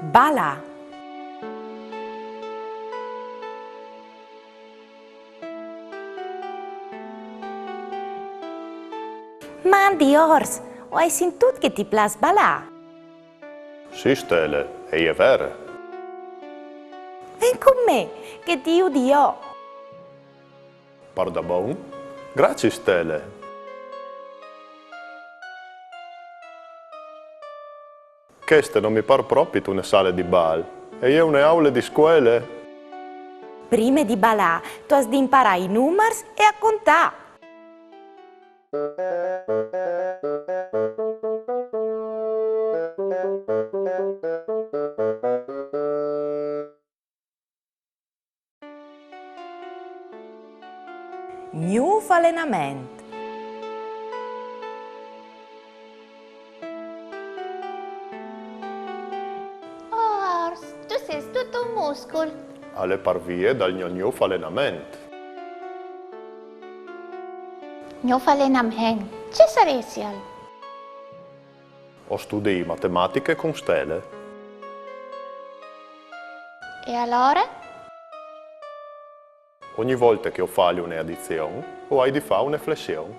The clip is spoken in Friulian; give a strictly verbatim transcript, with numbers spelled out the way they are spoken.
Balâ. Mandi Ors, o ai sintût che ti plâs balâ. Sì, Stele, e je vere. Ven cun me, che ti judi jo. Pardabon? Graciis, Stele. Cheste no mi pâr propit une sale di bal, e je une aule di scuele. Prime di balâ, tu âs di imparâ i numars e a contâ. Gnûf alenament. Oh, Ors, tu sês dut un muscul. Al è par vie dal gno gnûf alenament. Gnûf alenament? Ce saressial? O studii matematiche cun Stele. E alore? Ogni volte che o fâs une adizion, o ai di fâ une flession.